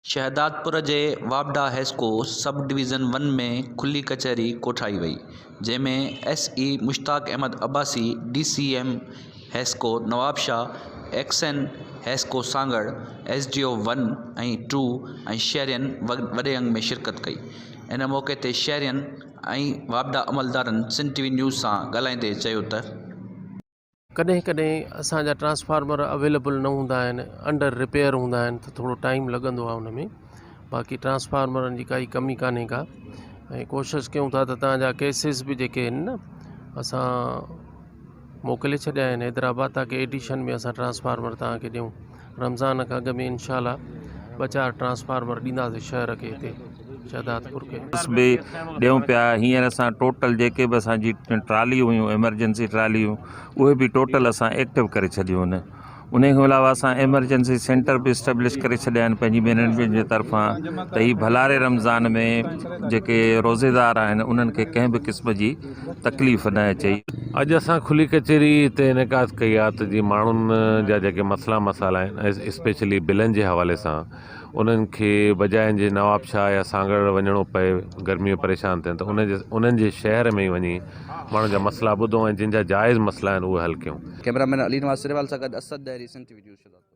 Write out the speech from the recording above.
شهدادپور جي واپڊا HESCO sub division one ۾ کلي ڪچهري ڪوٺائي وئي، جنهن ۾ S E Mushtaq Ahmed Abbasi, D C M HESCO Nawabshah, XEN HESCO Sanghar, S D O one ۽ two ۽ شهرين وڏي انگ ۾ شرڪت ڪئي. ان موقعي تي شهرين ۽ واپڊا عملدارن سنڌ ٽي وي نيوز سان ڳالهائيندي چيو ته. ڪڏهن ڪڏهن اسان جا ٽرانسفارمر اويليبل نه هوندا آهن انڊر رپيئر هوندا آهن ته ٿورو ٽائيم لڳندو آهي ان ۾ باقي ٽرانسفارمرن جي ڪائي ڪمي ڪانهي ڪا ۽ ڪوشش ڪيون ٿا ته توهان جا ڪيسز به جيڪي آهن نه اسان موڪلي ڇڏيا آهن حيدرآباد تاڪي ايڊيشن ۾ اسان ٽرانسفارمر توهان کي ڏيون رمضان کان اڳ ۾ انشاء الله ٻه چار ٽرانسفارمر ڏينداسين شهر کي هتي شهدادپور کي. به ڏيون پيا هينئر اسان ٽوٽل جيڪي به اسان جي ٽرالي هيون ايمرجنسي ٽراليون اهي به ٽوٽل اسان ايڪٽو ڪري ڇڏيون آهن ان کان علاوه اسان ايمرجنسي سينٽر به اسٽيبلش ڪري ڇڏيا آهن پنهنجي مينيجمينٽ جي طرفان ته هي ڀلاري رمضان ۾ جيڪي روزيدار آهن انهن کي ڪنهن به قسم جي تڪليف نه اچي. اڄ اسان کلي ڪچهري هتي انعقاد ڪئي آهي ته جيئن ماڻهن جا جيڪي مسئلا مسائل آهن اسپيشلي بلن جي حوالي سان انهن کي بجاء ان جي نوابشاهه يا سانگهڙ وڃڻو پئي گرمي ۾ پريشان ٿين ته انهن جي شهر ۾ ئي وڃي ماڻهن جا مسئلا ٻڌون ۽ جن جا جائز مسئلا آهن اهي حل ڪيون. ڪئميرا مين علي نواز سريوال سان گڏ Asad Dahri Sindh T V news Shahdadpur.